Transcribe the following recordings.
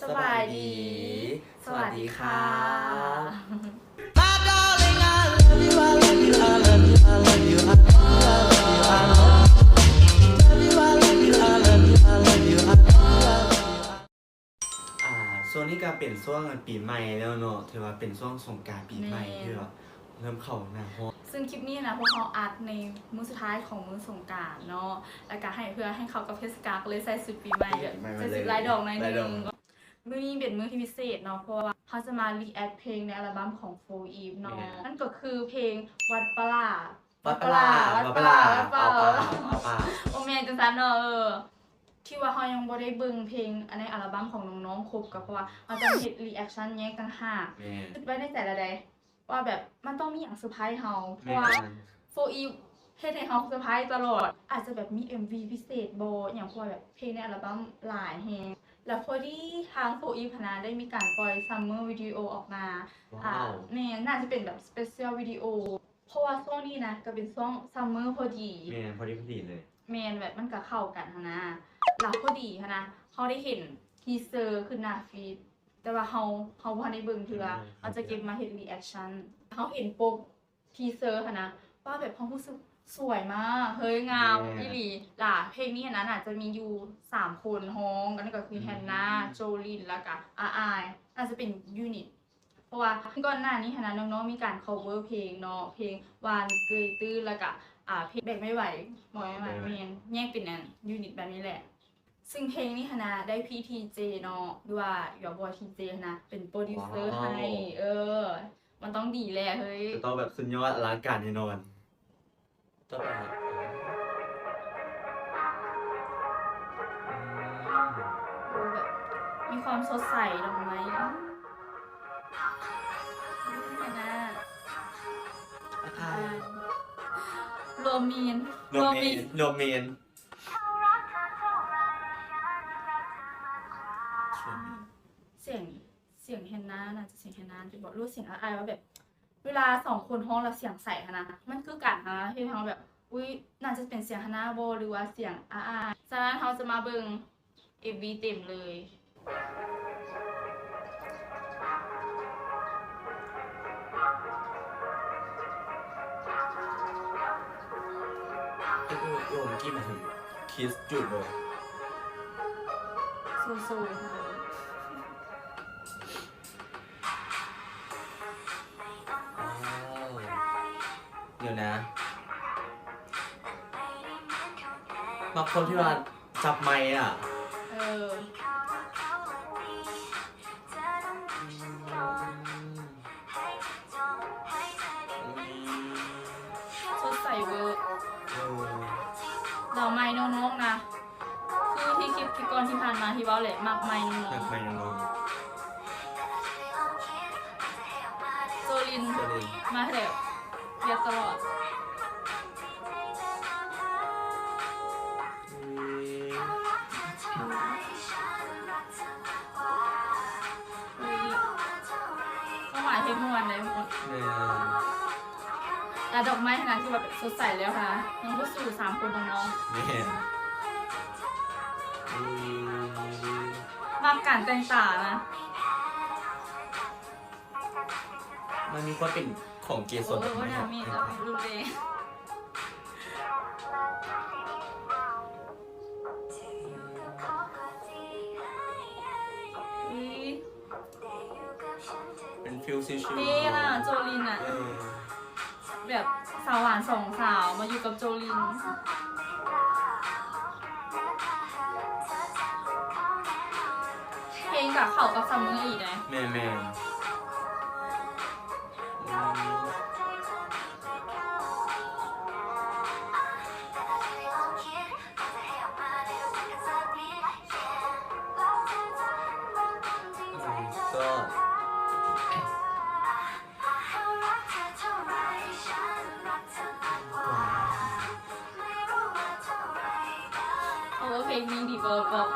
ສະບາຍດີ ສະຫວັດດີຄ່ະ ອ່າ ຊ່ວງນີ້ກໍເປັນຊ່ວງປີໃໝ່ແລ້ວເນາະ ຖືວ່າເປັນຊ່ວງສົງການປີໃໝ່ ແມ່ນ ທີ່ວ່າເລີ່ມເຂົ້າໜ້າຮ້ອນ ຊຶ່ງຄລິບນີ້ນະ ພວກເຮົາອັດໃນມື້ສຸດທ້າຍຂອງມື້ສົງການເນາະ ແລ້ວກໍໃຫ້ ເພື່ອໃຫ້ເຂົ້າກັບເທດສະການ ກໍເລີຍໃສ່ຊຸດປີໃໝ່ ແບບໃສ່ຊຸດລາຍດອກໜ້ອຍໜຶ່ງ ມື້ນີ້ເປັນມື້ທີ່ພິເສດເນາະ ເພາະວ່າເຮົາຈະມາຣີແອັກເພງໃນອັລະບັ້ມຂອງ Four Eve ເນາະ ແມ່ນ ນັ້ນກໍຄືເພງວັດປະຫຼາ ວັດປະຫຼາ ວັດປະຫຼາ ວັດປະຫຼາ ເອົາປາ ເອົາປາ ບໍ່ແມ່ນຈັ່ງຊັ້ນເນາະ ເອີ ທີ່ວ່າເຮົາຍັງບໍ່ໄດ້ເບິ່ງເພງໃນອັລະບັ້ມຂອງນ້ອງໆຄົບ ກໍເພາະວ່າເຮົາຕ້ອງເຮັດຣີແອັກຊັນແຍກຕ່າງຫາກ ແມ່ນ ຄິດໄວ້ໃນໃຈແລ້ວໃດ ວ່າແບບມັນຕ້ອງມີຫຍັງເຊີໄພເຮົາ ເພາະວ່າ Four Eve ເຮັດໃຫ້ເຮົາເຊີໄພຕະຫຼອດ ອາດຈະແບບມີເອັມວີພິເສດບໍ ອີ່ຫຍັງ ເພາະວ່າແບບເພງໃນອັລະບັ້ມຫຼາຍແຮງ ແລ້ວພໍດີທາງ Four Eve ຫັ້ນນະ ໄດ້ມີການປ່ອຍ Summer Video ອອກມາ ວ້າວ ອ່າ ແມ່ນ ໜ້າຈະເປັນແບບ Special Video ເພາະວ່າຊ່ວງນີ້ນະ ກໍເປັນຊ່ວງ Summer ພໍດີ ແມ່ນ ພໍດີ ພໍດີເລີຍ ແມ່ນ ແບບມັນກໍເຂົ້າກັນຫັ້ນນະ ແລ້ວພໍດີຫັ້ນນະ ເຮົາໄດ້ເຫັນ Teaser ຂຶ້ນໜ້າຟີດ ແຕ່ວ່າເຮົາ ເຮົາບໍ່ທັນໄດ້ເບິ່ງເທື່ອ ອືມ ເຮົາຈະເກັບມາເຮັດຣີແອັກຊັນ ເຮົາເຫັນປົກ Teaser ຫັ້ນນະ ວ່າແບບເຮົາຮູ້ສຶກສວຍມາກ ເຮີ້ຍ ງາມ ແມ່ນ ອີ່ຫຼີ ລະເພງນີ້ຫັ້ນນະ ໜ້າຈະມີຢູ່ສາມຄົນຮ້ອງ ກໍຄື ອືມ ແຮນນາ ໂຈລິນ ແລ້ວກໍອາອາຍ ໜ້າຈະເປັນຢູນິດ ເພາະວ່າກ່ອນໜ້ານີ້ຫັ້ນນະ ນ້ອງໆມີການ cover ເພງເນາະ ເພງຫວານເກີຍຕື້ ແລ້ວກໍ ອ່າ ເພງແບກໄມ່ໄຫວ ບໍ່ໄມ່ໄຫວ ແມ່ນ ແຍກເປັນອັນ ຢູນິດແບບນີ້ແຫຼະ ຊຶ່ງເພງນີ້ຫັ້ນນະ ໄດ້ພີ່ທີເຈເນາະ ຫຼືວ່າ Your Boy ທີເຈຫັ້ນນະ ເປັນໂປຣດິວເຊີໃຫ້ ວ້າວ ເອີ ມັນຕ້ອງດີແຫຼະເຮີ້ຍ ຈະຕ້ອງແບບສຸດຍອດອະລັງການແນ່ນອນ ຕໍ່ໄປ ອືມ ໂອ້ ແບບມີຄວາມສົດໃສ ດອກໄມ້ ອືມ ຫັ້ນນະ ອ່າ ໂຣເມນ ໂຣເມນ ໂຣເມນ ສຽງ ສຽງແຮນນາ ໜ້າຈະສຽງແຮນນາ ຫຼືບໍ່ ຫຼືສຽງອາອາຍ ວ່າແບບ ເວລາສອງຄົນຮ້ອງແລ້ວສຽງໃສຫັ້ນນະ ມັນຄືກັນຫັ້ນນະ ເຮັດໃຫ້ເຮົາແບບ ອຸ້ຍ ໜ້າຈະເປັນສຽງຮານາບໍ ຫຼືວ່າສຽງອາອາຍ ສະນັ້ນເຮົາຈະມາເບິ່ງເອັມວີເຕັມເລີຍ ໂອ້ ໂອ້ ເມື່ອກີ້ມາເຫັນຄິດຈຸດບໍ່ ໂຊໂຊ ວ້າວ ດຽວນະ ມັກຄົນທີ່ວ່າຈັບໄມອະ ເອີ ອືມ ສົດໃສເວີ ເອີ ດາວໃໝ່ນ້ອງໆນະ ຄືທີ່ຄລິບທີ່ກ່ອນທີ່ຜ່ານມາທີ່ເວົ້າແຫຼະ ມັກໃໝ່ນ້ອງໆ ມັກໃໝ່ນ້ອງໆ ໂຈລິນ ໂຈລິນ ມາແລ້ວ ວຽກຕະຫຼອດ ອືມ ເອີ ຄວາມໝາຍເພງມ່ວນໃດ ມ່ວນ ແມ່ນ ແຕ່ດອກໄມ້ຫັ້ນນະ ຄືແບບສົດໃສແລ້ວຫັ້ນນະ ຍັງບໍ່ສູ້ສາມຄົນນ້ອງໆ ແມ່ນ ອືມ ມັກການແຕ່ງຕານະ ມັນມີຄວາມເປັນຂອງເກສົນ ໂອ້ ແບບນີ້ ໜ້າມີດ ລຸນແດງ ອຸ້ຍ ເປັນຟີລຊິວໆ ເທ່ນະ ໂຈລິນນະ ເອີ ແບບສາວຫວານສອງສາວມາຢູ່ກັບໂຈລິນ ເພງກະເຂົ້າກັບ Summer ອີກເດ້ ແມ່ນໆ ອືມ ໂອ້ ເພງນີ້ດີ ປອບ ປອບ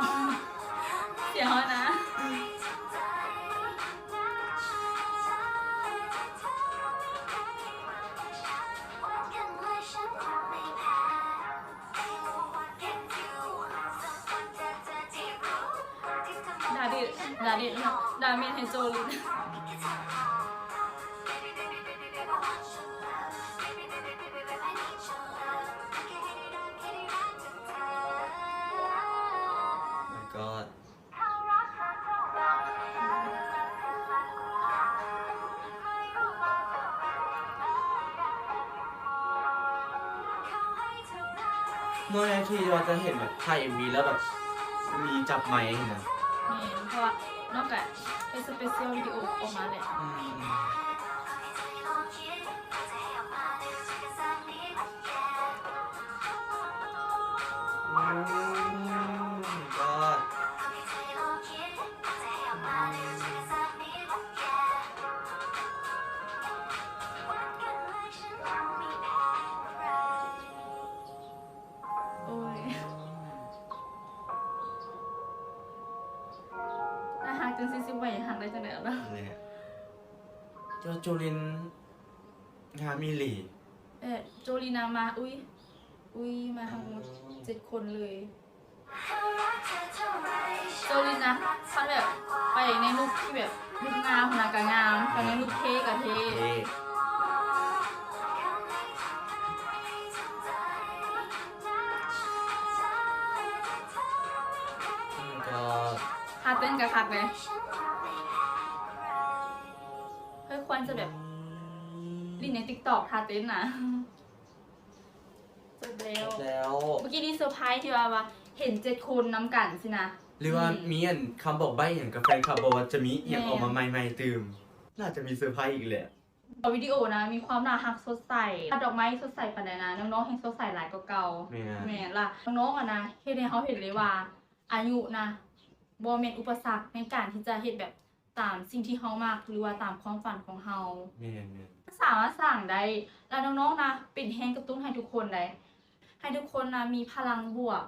ສຽງເຮົານະ ອືມ. ດາເດດເນາະ ດາເມດໃຫ້ໂຈລິນ. Oh my god. ນ້ອຍທີ່ວ່າຈະເຫັນແບບຖ່າຍເອັມວີແລ້ວແບບມີຈັບໄມຫັ້ນນະ. ແມ່ນ ເພາະວ່ານ້ອງກະເຮັດສະເປຊຽວວິດີໂອອອກມາແຫຼະ. ອືມ. Oh my god. ໂອ້ຍ ໜ້າຮັກຈັ່ງຊີ້ຊິບໍ່ໃຫ້ຮັກໄດ້ຈັ່ງໃດເອົາເນາະ. ແຫຼະ ໂຈ ໂຈລິນ ງາມອີ່ຫຼີ. ແຕ່ໂຈລີນາມາ ອຸ້ຍ ອຸ້ຍ ມາທັງໝົດເຈັດຄົນເລີຍ. ໂຈລີນາ ຄັນແບບໄປໃນລຸກທີ່ແບບລຸກງາມຫັ້ນນະກະງາມ ໄປໃນລຸກເທ່ກະເທ່. ເທ່. ໂອ້ god. ທ່າເຕັ້ນກະຄັກເດ. ເຮີ້ຍ ຄວນຈະແບບ ອືມ ຫຼິ້ນໃນຕິກຕັອກ ທ່າເຕັ້ນນະ. ຈົບແລ້ວ ຈົບແລ້ວ. ເມື່ອກີ້ນີ້ເຊີໄພທີ່ວ່າ ວ່າເຫັນເຈັດຄົນນຳກັນຊີ້ນະ. ຫຼືວ່າ ອືມ ມີອັນຄຳບອກໃບ້ຫຍັງກັບແຟນຄລັບບໍ່ ວ່າຈະມີອີ່ຫຍັງ ແມ່ນ ອອກມາໃໝ່ໆຕື່ມ? ໜ້າຈະມີເຊີໄພອີກແຫຼະ. ວິດີໂອນະ ມີຄວາມໜ້າຮັກສົດໃສ ດອກໄມ້ສົດໃສປານໃດນະ ນ້ອງໆແຮ່ງສົດໃສຫຼາຍກວ່າເກົ່າ. ແມ່ນ ແມ່ນລະ ນ້ອງໆຫັ້ນນະ ເຮັດໃຫ້ເຮົາເຫັນເລີຍວ່າ ອາຍຸນະ ບໍ່ແມ່ນອຸປະສັກໃນການທີ່ຈະເຮັດແບບ ຕາມສິ່ງທີ່ເຮົາມັກ ຫຼືວ່າຕາມຄວາມຝັນຂອງເຮົາ. ແມ່ນໆ ມັນສາມາດສ້າງໄດ້ ແລະ ນ້ອງໆນະ ເປັນແຮງກະຕຸ້ນໃຫ້ທຸກຄົນໄດ໋ ໃຫ້ທຸກຄົນນະມີພະລັງບວກ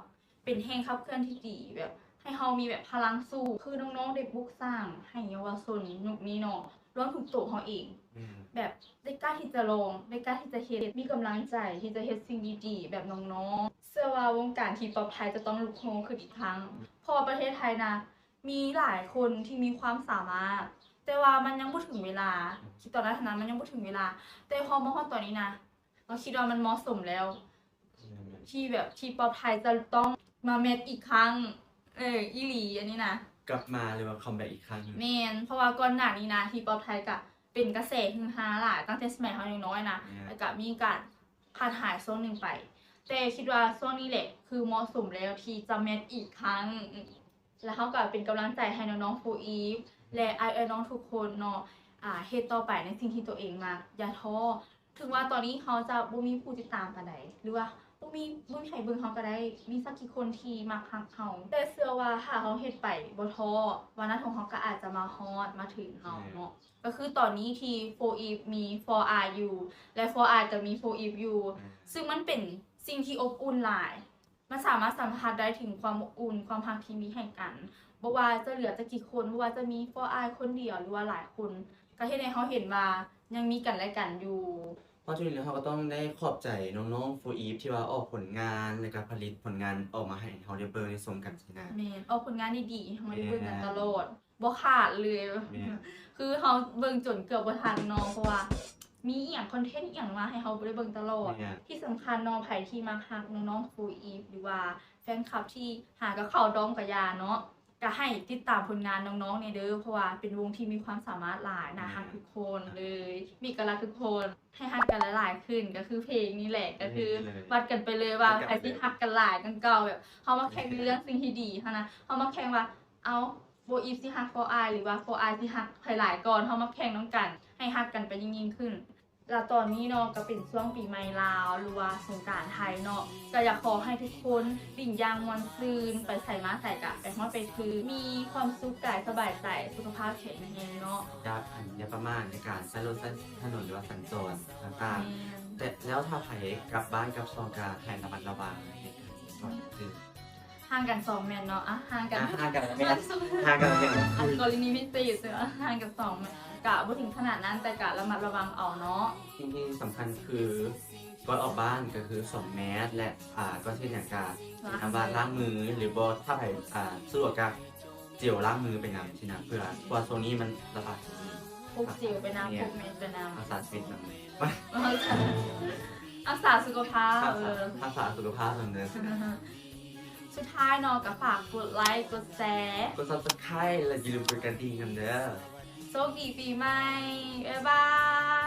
ເປັນແຮງຂັບເຄື່ອນທີ່ດີ ແບບໃຫ້ເຮົາມີແບບພະລັງສູ້ ຄືນ້ອງໆໄດ້ປຸກສ້າງໃຫ້ເຍົາວະຊົນຍຸກນີ້ເນາະ ລວມເຖິງໂຕເຮົາເອງ ແມ່ນ ແບບໄດ້ກ້າທີ່ຈະລອງ ໄດ້ກ້າທີ່ຈະເຮັດ ມີກຳລັງໃຈທີ່ຈະເຮັດສິ່ງດີໆແບບນ້ອງໆ. ເຊື່ອວ່າວົງການທີປັອບໄທຈະຕ້ອງລຸກໂຮຂຶ້ນອີກຄັ້ງ ເພາະວ່າປະເທດໄທນະ ມີຫຼາຍຄົນທີ່ມີຄວາມສາມາດ ແຕ່ວ່າມັນຍັງບໍ່ເຖິງເວລາ ອືມ ຄິດຕອນນັ້ນຫັ້ນນະ ມັນຍັງບໍ່ເຖິງເວລາ ແຕ່ພໍມາຮອດຕອນນີ້ນະ ເຮົາຄິດວ່າມັນເໝາະສົມແລ້ວ ແມ່ນໆ ທີ່ແບບທີປັອບໄທຈະຕ້ອງມາແມັດອີກຄັ້ງ. ເອີ ອີ່ຫຼີ ອັນນີ້ນະ ກັບມາ ຫຼືວ່າຄັມແບັກອີກຄັ້ງ. ແມ່ນ ເພາະວ່າກ່ອນໜ້ານີ້ນະ ທີປັອບໄທກະເປັນກະແສຮືຮາຫຼາຍ ຕັ້ງແຕ່ສະໄໝເຮົາຍັງນ້ອຍນະ ແມ່ນ ແລ້ວກະມີການຂາດຫາຍຊ່ວງໜຶ່ງໄປ ແຕ່ຄິດວ່າຊ່ວງນີ້ແຫຼະ ຄືເໝາະສົມແລ້ວທີ່ຈະແມັດອີກຄັ້ງ. ແລ້ວເຮົາກະເປັນກຳລັງໃຈໃຫ້ນ້ອງໆ ໂຟອີຟ ແລະ ອ້າຍເອື້ອຍນ້ອງທຸກຄົນເນາະ ອ່າ ເຮັດຕໍ່ໄປໃນສິ່ງທີ່ໂຕເອງມັກ ຢ່າທໍ້. ເຖິງວ່າຕອນນີ້ເຮົາຈະບໍ່ມີຜູ້ຕິດຕາມປານໃດ ຫຼືວ່າບໍ່ມີ ບໍ່ມີໃຜເບິ່ງເຮົາກະໄດ້ ມີສັກກີ່ຄົນທີ່ມັກຮັກເຮົາ ແຕ່ເຊື່ອວ່າຖ້າເຮົາເຮັດໄປບໍ່ທໍ້ ວັນໜ້າຂອງເຮົາກະອາດຈະມາຮອດມາເຖິງເຮົາເນາະ. ແມ່ນ ກະຄືຕອນນີ້ທີ່ໂຟອີຟມີໂຟອາຍຢູ່ ແລະ ໂຟອາຍກະມີໂຟອີຟຢູ່ ແມ່ນ ຊຶ່ງມັນເປັນສິ່ງທີ່ອົບອຸ່ນຫຼາຍ. ມັນສາມາດສຳຜັດໄດ້ເຖິງຄວາມອົບອຸ່ນ ຄວາມຮັກທີ່ມີໃຫ້ກັນ ບໍ່ວ່າຈະເຫຼືອຈັກກີ່ຄົນ ບໍ່ວ່າຈະມີໂຟອາຍຄົນດຽວ ຫຼືວ່າຫຼາຍຄົນ ກະເຮັດໃຫ້ເຮົາເຫັນວ່າຍັງມີກັນແລະກັນຢູ່. ມາເຖິງນີ້ເຮົາກະຕ້ອງໄດ້ຂອບໃຈນ້ອງໆ ໂຟອີຟ ທີ່ວ່າອອກຜົນງານ ແລະກະຜະລິດຜົນງານອອກມາໃຫ້ເຮົາໄດ້ເບິ່ງໄດ້ຊົມກັນຊີ້ນະ. ແມ່ນ ອອກຜົນງານດີໆໃຫ້ເຮົາໄດ້ເບິ່ງກັນຕະຫຼອດ. ແມ່ນ ບໍ່ຂາດເລີຍ. ແມ່ນ ຄືເຮົາເບິ່ງຈົນເກືອບບໍ່ທັນເນາະ ເພາະວ່າມີອີ່ຫຍັງ ຄອນເທັນອີ່ຫຍັງມາໃຫ້ເຮົາໄດ້ເບິ່ງຕະຫຼອດ. ແມ່ນ ທີ່ສຳຄັນເນາະ ໃຜທີ່ມັກຮັກນ້ອງໆ ໂຟອີຟ ຫຼືວ່າແຟນຄລັບທີ່ຫາກະເຂົ້າດອງກະຢ່າເນາະ ກະໃຫ້ຕິດຕາມຜົນງານນ້ອງໆແດ່ເດີ ເພາະວ່າເປັນວົງທີ່ມີຄວາມສາມາດຫຼາຍ ໜ້າຮັກ ແມ່ນ ທຸກຄົນເລີຍ ມີເອກະລັກທຸກຄົນ ໃຫ້ຮັກກັນຫຼາຍໆຂຶ້ນ ກະຄືເພງນີ້ແຫຼະ ກະຄື ເພງນີ້ເລີຍ ວັດກັນໄປເລີຍວ່າ ວັດກັນໄປເລີຍ ໃຜຊິຮັກກັນຫຼາຍກວ່າເກົ່າ ແບບເຮົາມາແຂ່ງ ແມ່ນ ເລື່ອງສິ່ງທີ່ດີຫັ້ນນະ ເຮົາມາແຂ່ງວ່າ ເອົາ ໂຟອີຟຊິຮັກໂຟອາຍ ຫຼືວ່າໂຟອາຍຊິຮັກໃຜຫຼາຍກ່ອນ ເຮົາມາແຂ່ງນຳກັນ ໃຫ້ຮັກກັນໄປຍິ່ງໆຂຶ້ນ. ລະຕອນນີ້ເນາະ ກະເປັນຊ່ວງປີໃໝ່ລາວ ຫຼືວ່າສົງການໄທເນາະ ກະຢາກຂໍໃຫ້ທຸກຄົນຫຼິ້ນຢ່າງມ່ວນຊື່ນ ໄປໃສມາໃສກະໄປຮອດໄປເຖິງ ມີຄວາມສຸກກາຍສະບາຍໃຈ ສຸຂະພາບແຂງແຮງເນາະ. ຢ່າ ອັນ ຢ່າປະໝາດໃນການໃຊ້ລົດໃຊ້ຖະໜົນ ຫຼືວ່າສັນຈອນຕ່າງໆ. ແມ່ນ ແຕ່ ແລ້ວຖ້າໃຜກັບບ້ານກັບຊ່ອງກະໃຫ້ລະມັດລະວັງໃນການສັນຈອນຄື ຫ່າງກັນສອງແມັດເນາະ ອ່ະ ຫ່າງກັນ ອ່ະ ຫ່າງກັນແມັດ ຫ່າງກັນແມັດ ອັນກໍລະນີພິເສດ ຫ່າງກັນສອງແມັດ ກະບໍ່ເຖິງຂະໜາດນັ້ນ ແຕ່ກະລະມັດລະວັງເອົາເນາະ. ສິ່ງທີ່ສຳຄັນຄື ກ່ອນອອກບ້ານກະຄືສອງແມັດ ແລະ ອ່າ ກ່ອນຊິເຮັດຫຍັງກະ ລ້າງມື ນ້ຳວ່າລ້າງມື ຫຼືບໍ່ ຖ້າໃຜ ອ່າ ສະດວກກະ ເຈວລ້າງມືໄປນຳຊີ້ນະ ເພື່ອ ເພາະວ່າຊ່ວງນີ້ມັນລະບາດຢູ່ນີ້ ພກເຈວໄປນຳ ແມ່ນ ພກແມສໄປນຳ ຮັກສາຊີວິດນຳ ໄປ ຮັກສາ ຮັກສາສຸຂະພາບ ເອີ ຮັກສາສຸຂະພາບນຳເດີ. ສຸດທ້າຍເນາະ ກໍຝາກກົດໄລ ກົດແຊ ກົດ Subscribe ແລະຢ່າລືມກົດກະດິ່ງນຳເດີ. ໂຊກດີປີໃໝ່ ບາຍບາຍ.